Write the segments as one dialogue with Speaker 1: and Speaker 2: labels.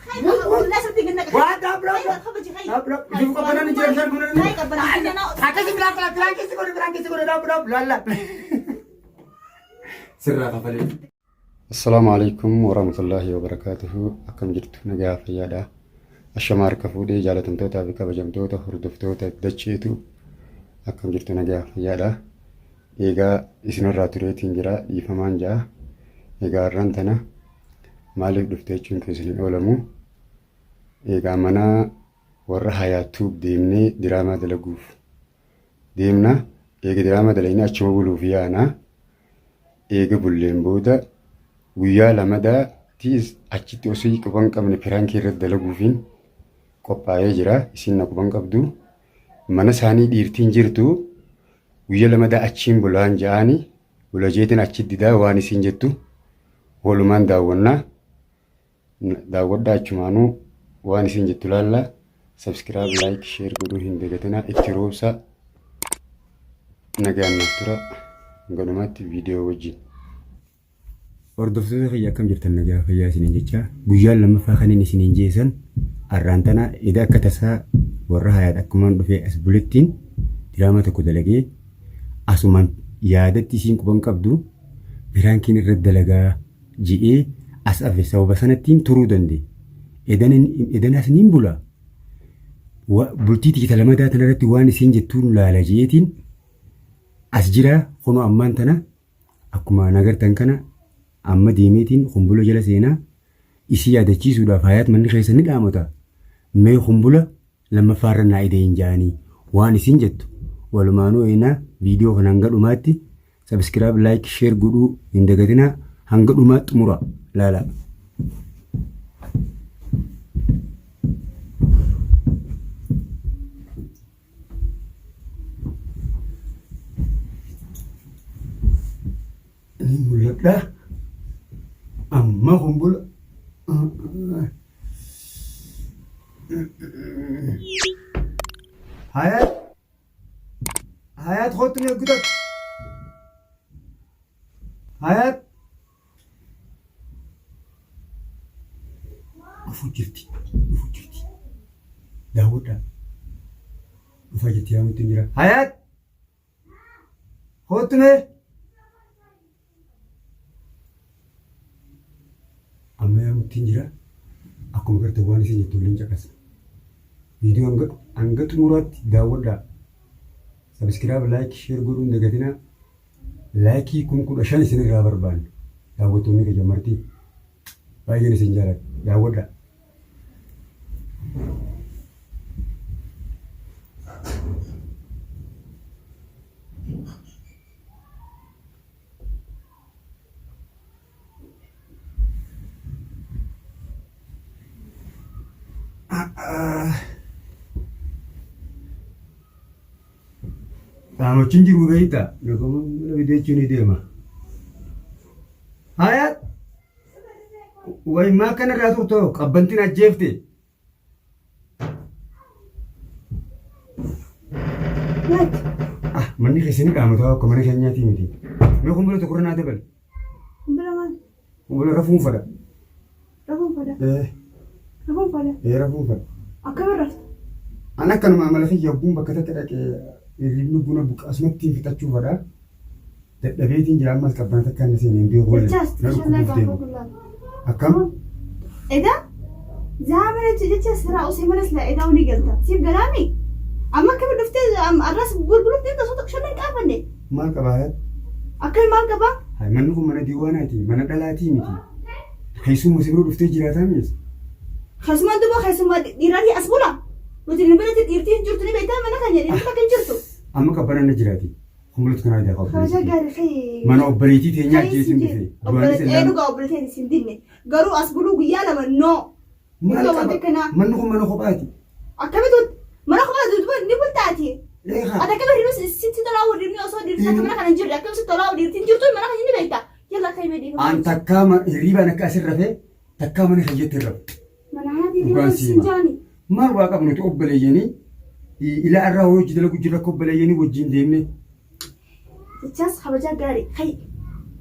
Speaker 1: Waa dhaab dhaab dhaab dhaab. Ifu qabbanaan jira bishaan kun. Akkasi biraa biraa biraa keessa godhe biraa keessa godhe dhaab dhaab laalla. Sirraa kafalee.
Speaker 2: Assalaamu alaikum warahmatullaahi wabarakaatuhu. Akkam jirtu nagaa fayyaadha. Ashama harka fuudhee jaalatamtootaa fi kabajamtoota hordoftoota dacheetu akkam jirtu nagaa fayyaadha. Egaa isinirraa tureetiin jira dhiifamaan ja'a. Egaa har'aan tana maaliif dhufte jechuun keessan hin oolamu. Egaa mana warra Hayaat Tube deemnee diraamaa dalaguuf deemna. Eega diraamaa dalagnee achuma buluuf yaana. Eega bulleen booda guyyaa lamadaa tiis achitti osoo quba hin qabne piraankii irratti dalaguufiin qophaa'ee jira. Isin na quba hin qabdu. Mana isaanii dhiirtiin jirtu guyya lamadaa achiin bulaan ja'aani bula jeetiin achi didaa waan isin jettu walumaan daawwannaa. Daawwadhaa achumaanuu waan isin jettu laalla. Subscribe, like, share godhuu hin dagatinaa. Itti roobsaa. Nagaan naaf tura. Gadhumaatti viidiyoo wajjin. Hordoftoota kiyya akkam jirtan nagaa fayyaa isiniin jecha guyyaan lammaffaa kan inni isiniin jeesan har'aan tana eda akka tasaa warra hayaat akkumaan dhufee as bulettiin diraamaa tokko dalagee asumaan yaadatti isiin quban qabdu piraankiin irra dalagaa ji'ee as afe sababa sanattiin turuu danda'e. Edanas niin bula. Bultii tiyya lamadaa tanarratti waan isiin jettuun laala ji'eetiin as jira kunoo ammaan tana akkuma nagartan kana amma deemeetiin kumbula jala seenaa isii yaadachiisuudhaaf hayaat manni keessa ni dhaamota. Mee kumbula lammaffaarra naa ida'in ja'anii waan isiin jettu walumaanuu eenaa viidiyoo kana hanga dhumaatti Subscribe, like, share godhuu hin dagatinaa. Hanga dhumaa xumura laalaa. Ni mul'adha. Amma kumbula. Hayaat. Hayaat kottu mee guddatu. Hayaat. Dhufu jirti. Dhufu jirti. Daawwadhaa. Dhufaa jirti yaamutti hin jira. Hayaat. Kottu mee. Amma yaamutti hin jira. Akkuma gartan waan isin jettu waliin caqasna. Viidiyoo hanga hanga xumuraatti daawwadhaa. Sabiskiraayib, laayik, sheer godhuu hin dagatinaa. Laayikii 15,000 isinirraa barbaanna. Daawwattoonni kiyya marti. Baay'een isin jaaladha. Daawwadhaa. Qaamachuun jiru beektaa? Yookaan mana fidee ni deema. Hayaat! Wayi maa kanarraa turtoo qabbantiin ajjeefte.
Speaker 3: What?
Speaker 2: Ah, manni keessanii qaamota akka mana keenyaatii miti. Mee kumbula tokko irra naa dabali.
Speaker 3: Kumbula maal?
Speaker 2: Kumbula rafuun fadha.
Speaker 3: Rafuun fada.
Speaker 2: Eh,
Speaker 3: Rafuun fada.
Speaker 2: eh rafuun fadha.
Speaker 3: Akkamiin rafta?
Speaker 2: An akkanuma amala kiyya ogguun bakka takka dhaqee hirribni buna buqa asumatti fixachuu fadha. Dadhabeetiin jira ammas qabbana takka inni seenee hin beeku malee.
Speaker 3: Jechaas
Speaker 2: Na
Speaker 3: xiqqoo
Speaker 2: dhukkubuuf deema. Akkam?
Speaker 3: Edaa zaamana jecha siraa osoo mana silaa edaa ni galta. Siif galaami? Amma akkami dhuftee arras bulbuluuf deemta osoo tokko shannan qaafanne.
Speaker 2: Maal qabaa yaa?
Speaker 3: Akkami maal qabaa?
Speaker 2: Hai manni kun mana diiwaanaati mana dhalaatii miti. Keessumma si bira dhuftee jiraataa miis?
Speaker 3: Keessumaan duuba keessummaa dhiiraatii as bula. Nuti nu biratti dhiirtii hin jirtu ni beektaa mana keenya dhiirtii takka hin jirtu.
Speaker 2: Amma qabbanaan na jiraati. Kumulatu kanaa jaa
Speaker 3: Kabaja
Speaker 2: obboleettii.
Speaker 3: gaarii kee.
Speaker 2: Mana obboleettii teenyaa ajjeesin dhufe. Du'aanis
Speaker 3: Obboleettii dhugaa obboleettii sin dinne. Garuu as buluu guyyaa lama noo.
Speaker 2: Maal
Speaker 3: Iddoo wanti
Speaker 2: qaba?
Speaker 3: akkanaa.
Speaker 2: Manni kun mana kophaati.
Speaker 3: Akkamitti mana kophaa duuba ni bultaati.
Speaker 2: Eegaa.
Speaker 3: Ati akkami hir'uu sitti tolaa hir'inni osoo dhiirti akka mana kana hin jirre akkami sitti tolaa dhiirti hin jirtu mana kana ni beekta. Yalla akka himee dhiifama.
Speaker 2: An takkaa hirriibaan akka asirra rafee takkaa mana kiyyatti hin rafu.
Speaker 3: Mana haati
Speaker 2: Dhugaan
Speaker 3: deemaa
Speaker 2: si
Speaker 3: sin
Speaker 2: hima.
Speaker 3: jaani.
Speaker 2: Maal waa qabnu nuti obboleeyyanii ilaa irraa hojii dalagu jirra akka obboleeyyanii wajjin deemne.
Speaker 3: Jechaas kabajaa gaarii. Hay.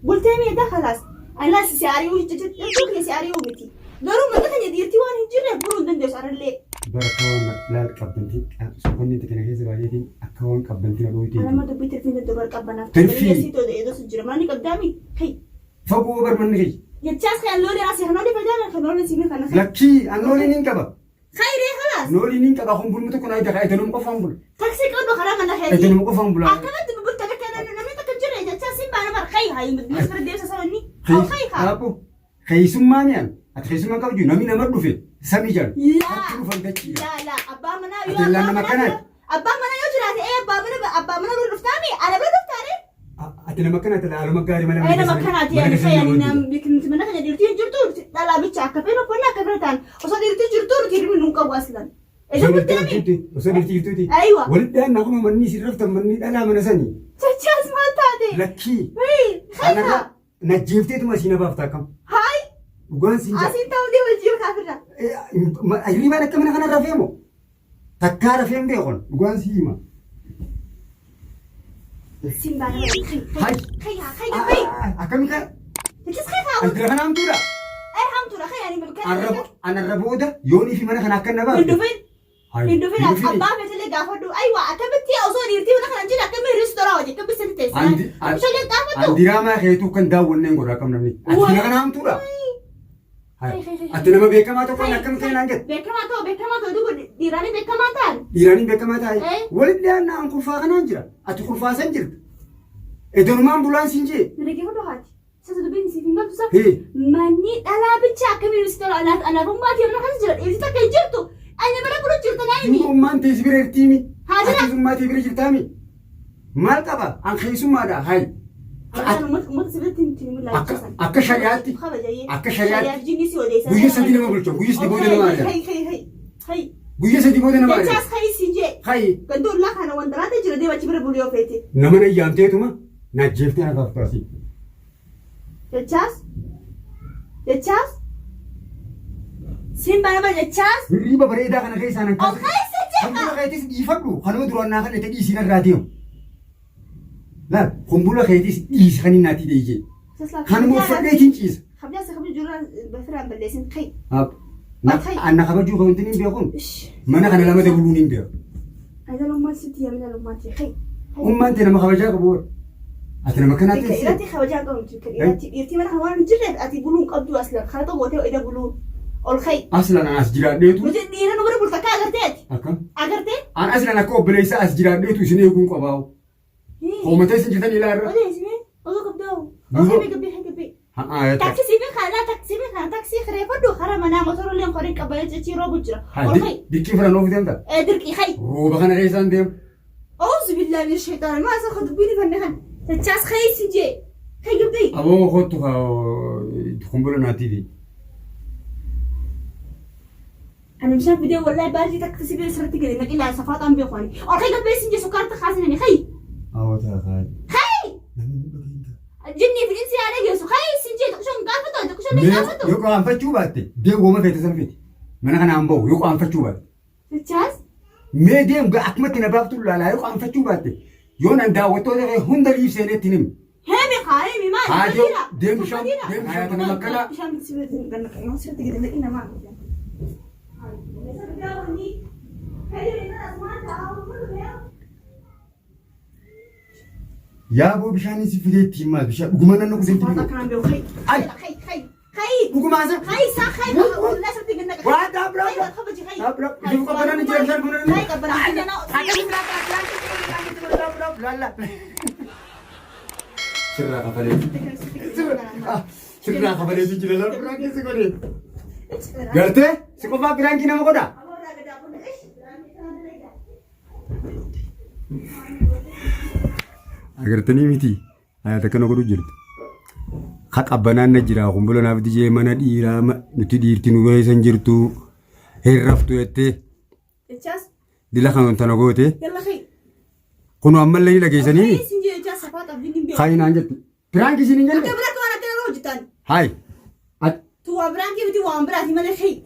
Speaker 3: Bultee meedaa kalaas. Alaas si ari'uu jechuu kiyya si ari'uu miti. Garuu mana keenya dhiirtii waan hin jirreef buluu hin dandeessu arallee.
Speaker 2: Bara akka waan laal qabbantii sukkanni itti kana keessa baay'eetiin akka waan qabbantii na dhooytee.
Speaker 3: Anamma dubbii tirfiin danda'u bar qabbanaaf.
Speaker 2: Tirfii.
Speaker 3: Sii tole eedos jira manni qabdaami. Hey.
Speaker 2: Fagoo bar manni kiyya.
Speaker 3: Jechaas kan loolee asii kan loolee fayyada kan loolee simee kana.
Speaker 2: Lakkii an nooliin hin qaba.
Speaker 3: Khayree khalaas.
Speaker 2: Nooliin hin qaba kun bulmu tokko naa ija edanuma qofaan bula.
Speaker 3: Taksii qabdu karaa mana keetii.
Speaker 2: Edanuma qofaan bula.
Speaker 3: Akkanatti bulta bakka namni takka jira jechaa siin baana bar khay hay misfir deemsa sabanni. Khay haa.
Speaker 2: Dhaabbu keessummaa mi'an ati keessummaa qabdu namni nama dhufe samii jedhan.
Speaker 3: Laa.
Speaker 2: Achi dhufan dachiidha.
Speaker 3: Laa laa abbaa manaa
Speaker 2: Ati
Speaker 3: yoo
Speaker 2: laa
Speaker 3: abbaa
Speaker 2: nama
Speaker 3: manaa
Speaker 2: akkanaati.
Speaker 3: abbaa manaa yoo jiraate ee abbaa manaa bira dhuftaami ala bira dhuftaare.
Speaker 2: Ati nama akkanaati laaluma gaarii mana
Speaker 3: Ee nama akkanaati
Speaker 2: mana
Speaker 3: ani
Speaker 2: keessa
Speaker 3: fayyani
Speaker 2: nama
Speaker 3: namni mana kana dhiirtii hin jirtu dhalaa bicha akka fedhe uffanni akka fedhe ta'an osoo dhiirtii jirtu nuti hirmi nuun qabu aslan. Isa
Speaker 2: Osoo
Speaker 3: bultaami.
Speaker 2: dhiirtii jirtuuti. Osoo dhiirtii jirtuuti.
Speaker 3: Aywa.
Speaker 2: Waldaan akkuma manni isin raftan manni dhalaa mana sanii.
Speaker 3: Chachaas maal taate?
Speaker 2: Lakkii.
Speaker 3: Hei,
Speaker 2: Anarra
Speaker 3: khayfa.
Speaker 2: najjeefteetuma isiin abaafta akkam.
Speaker 3: Hai,
Speaker 2: Dhugaan siin jaa.
Speaker 3: asiin ta'uu deema jiru kaafirra.
Speaker 2: Hirribaan akka mana kana rafee moo? Takkaa rafee hin beekon. Dhugaan sii hima.
Speaker 3: Siin baana bara.
Speaker 2: Hai.
Speaker 3: Khayya, khayya, khayya.
Speaker 2: Akkami kan?
Speaker 3: Chachaas khayfa.
Speaker 2: Antira kana hamtuudha.
Speaker 3: Ay hamtuudha khayya ani malkan.
Speaker 2: Anarra booda yoonii fi mana kana akka na
Speaker 3: Hin
Speaker 2: baafte.
Speaker 3: dhufin. Hin dhufin abbaa feetillee gaafadhu. Aywa akkamitti osoo dhiirtii mana kana jira akkamitti hir'isu tola hojii akkamitti sirri teessisa. Bishaan gaafadhu.
Speaker 2: Andiraamaa keetuu kan daawwanneen godha akkam namni. Ati nama kana hamtuudha. Ati nama beekamaa tokkoon akkam ta'e naan jette.
Speaker 3: Beekamaa ta'u beekamaa ta'u duuba dhiiraalee beekamaa ta'an.
Speaker 2: Dhiiraanii beekamaa ta'e.
Speaker 3: Eh.
Speaker 2: Walitti dhiyaannaa an kurfaa kanaan jira. Ati kurfaa san jirta. Edonumaan bulaan siin jee.
Speaker 3: Nagee hodhu haati. Sasa dubbiin siif hin galtu sa.
Speaker 2: Hee.
Speaker 3: Manni dhalaa bicha akkamiin hir'isu tola alaafummaa ta'e mana kana jira dhiirti takka hin jirtu. Ani mana bulu jirtu naa himi.
Speaker 2: Duuba ummaan ta'e si bira jirtiimi.
Speaker 3: Haa jira.
Speaker 2: Ati ummaa ta'e bira jirtaami. Maal qaba? An keessummaadha. Hayi.
Speaker 3: Uummata sirriitti hin hin
Speaker 2: Akka akka shari'aatti. Akka shari'aatti. Guyya sadii nama bulchan. Guyya sadii booda nama ari'an.
Speaker 3: Hay hay hay hay.
Speaker 2: Guyya sadii booda nama ari'an.
Speaker 3: Jechaas hay siin jee.
Speaker 2: Hayi.
Speaker 3: Gandollaa kana wanta laata jira deema achi bira buluu yoo feete.
Speaker 2: Nama na yaamteetuma na jeeftee na baaftu asii.
Speaker 3: Jechaas. Jechaas. Siin baana bara jechaas.
Speaker 2: Hirriba bareedaa kana keessaa nan
Speaker 3: Ol
Speaker 2: kaasa.
Speaker 3: keessa jecha.
Speaker 2: Kumbula keetis dhiifadhu. Kanuma duraan naa kan itti dhiisiin irraa deemu. Laal kumbula keetis dhiisi kan inni naatii deeyye. Kanuma uffadheetiin ciisa.
Speaker 3: Kabajaa isa kabaju jiraan firaan balleessin kai.
Speaker 2: Anna kabajuu kan wanti hin beekuun mana kana lama dabuluun hin beeku.
Speaker 3: Ayda lummaan sitti yaamina lummaatti kai.
Speaker 2: Ummaan ta'e nama kabajaa qabu. Ati nama kanaa
Speaker 3: Bika
Speaker 2: teessee.
Speaker 3: irratti kabajaa qabu bika irratti dhiirtii mana kana waan hin jirreef ati buluun qabdu aslan kana tokko gootee ida buluun ol kai.
Speaker 2: Aslan an as jiraadheetu.
Speaker 3: Nuti dhiira nu bira bulta akka agartee ati
Speaker 2: Akkam?
Speaker 3: agartee.
Speaker 2: An aslan akka obboleessaa as jiraadheetu isin eeguun qabaa'u. Hoomatee isin jirtan ilaa irra.
Speaker 3: Odee isin oduu qabdoo.
Speaker 2: Duuba-
Speaker 3: Okei gabbii gabbii.
Speaker 2: Haa
Speaker 3: Taksii fi kana taksii fi kana taksii kireeffadhu kara manaa motorolleen horii qabanii cichii roobu jira. Ol kai.
Speaker 2: Dirqii fudhannoo of deemta.
Speaker 3: Dirqii kai.
Speaker 2: Rooba kana keessaan deemu.
Speaker 3: أعوذ بالله من الشيطان ما أسخ دبيني فنخن تشاس خيس جي خي قبي
Speaker 2: Aboo kottu kumbula naatii fi.
Speaker 3: أنا مش عارف بدي والله باجي تكتسبي بي سرتي كده نقي لها صفات أم بيخواني أو خي قبي سنجي سكرت خازنني خي
Speaker 2: Awwa ta'a.
Speaker 3: خي
Speaker 2: Namni dhageenye.
Speaker 3: جني في الإنسي على يسو خي سنجي تقشون قافتو تقشون قافتو
Speaker 2: Yoo qaanfachuu baatte deemu feete san feete. Mana kanaan bahu yoo qaanfachuu baatte.
Speaker 3: تشاس
Speaker 2: Mee deemu gaa akkumatti na baaftu laalaa yoo qaanfachuu baatte yoo nan daawwattoota kee hunda liibseenetti hin himi.
Speaker 3: هامي خايمي ما
Speaker 2: Haa deemu deemu bishaan deemu bishaan nama akkanaa.
Speaker 3: مشان بتسوي سرتي كده نقي ما
Speaker 2: Yaa boo bishaan si fidee itti himaa bishaan dhuguma nan nuqsee itti
Speaker 3: صفاتك
Speaker 2: himu.
Speaker 3: كان بيو خي
Speaker 2: Ay.
Speaker 3: خي خي خي
Speaker 2: Dhugumaa isa.
Speaker 3: خي صح خي والله سرتي قلنا
Speaker 1: Waa dhaab dhaab.
Speaker 3: خي خبجي خي
Speaker 1: Dhaab dhaab. Ifu qabbanaan jira bishaan kun.
Speaker 3: خي قبنا
Speaker 1: Akkasii biraan godhe dhaab dhaab laalla.
Speaker 2: Sirraa kafalee. Sirraa kafalee si jira laal biraan keessa godhe. Gartee si qofaa biraankii nama godha. Agartanii miti ayata kana godhu jirtu. Ha qabbanaan na jira kumbula naaf dijee mana dhiiraa nuti dhiirti nu beeysan jirtu hin raftu jettee dila kan tana goote
Speaker 3: يلا خي
Speaker 2: kunu ammallee ni dhageessanii
Speaker 3: خي سنجي جا صفات ابني بي
Speaker 2: hayi naan jetti. Piraankii isin hin jenne.
Speaker 3: قبلك وانا كده روج تاني
Speaker 2: Hayi.
Speaker 3: تو برانكي بدي وان براتي مالي خي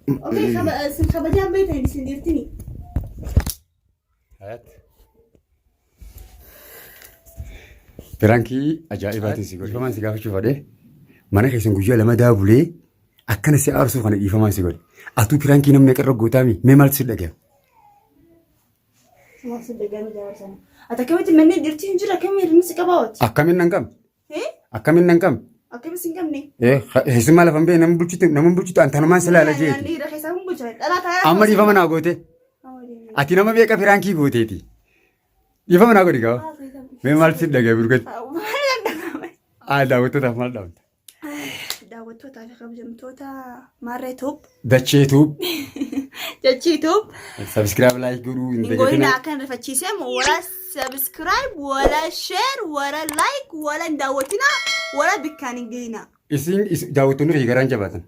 Speaker 3: اوكي خب خبجان بيتي سنديرتني
Speaker 2: Piraankii ajaa'ibaatiin si godhe. Ifamaan si gaafachuu fadhee mana keessan guyyaa lama daabulee Akkana si aarsuu kana dhiifamaa si godhe. Atuu piraankii nama meeqa irra gootaami? Mee maaltu si dhaga'ama?
Speaker 3: Maal si dhaga'ame jaarsan? Ati akkamitti manneen dhirti hin jiru akkamiin hir'inni si qabaa waati?
Speaker 2: Akkamiin nan qabne?
Speaker 3: Eh?
Speaker 2: Akkamiin nan qabne?
Speaker 3: Akkamiin si hin qabne?
Speaker 2: Eh, heessummaa lafa hin beekne nama bulchitu nama bulchitu an tanumaan si laala jeeti.
Speaker 3: Dhiira keessaa kun bulcha. Dhalaa taa'aa.
Speaker 2: Amma dhiifama naa goote. Ati nama meeqa piraankii gooteeti? Dhiifama naa godhi gaafa. Mee maal si dhaga'e burgatti? Ah, daawwattootaaf maal dhaamta?
Speaker 3: Daawwattootaa fi kabajamtoota Maarree Tuub.
Speaker 2: Dachee Tuub.
Speaker 3: Dachee Tuub.
Speaker 2: Subscribe like godhuu hin
Speaker 3: Hin godhina
Speaker 2: dagatinaa.
Speaker 3: akkan rifachiisee wala subscribe wala share wala like wala hin daawwatina wala bikkaan hin geenina.
Speaker 2: Isin daawwattoonni kiyya garaan jabaatan.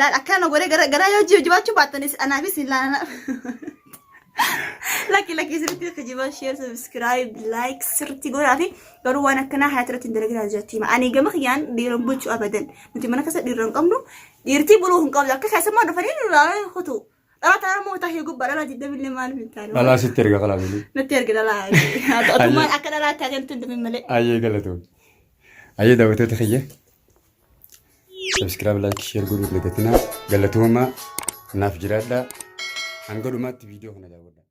Speaker 3: Laal akkana godhee gara garaa yoo jibaachuu baattanis anaafis hin laalana. Lakki lakki sirriitti kijibaa share subscribe like sirriitti godhaa fi garuu waan akkanaa hayaata irratti hin dalaginaa jetti hima. Ani gama kiyyaan dhiira hin bulchu abadan. Nuti mana keessa dhiira hin qabnu dhiirtii buluu hin qabdu akka keessummaa dhufanii nu ilaalanii kutu. Dhala taana moo tahee gubbaa dhala diddamillee maaliif hin taane.
Speaker 2: Dhalaa sitti erga qalaalee.
Speaker 3: Natti erga dhalaa. Atumaan akka dhalaa taatee nutti hin dhufin malee.
Speaker 2: Ayyee galatoom. Ayyee daawwattoota kiyya. Subscribe, like, share godhuu hin dagatinaa. Galatoomaa naaf jiraadhaa. Hanga dhumaatti viidiyoo kana daawwadhaa.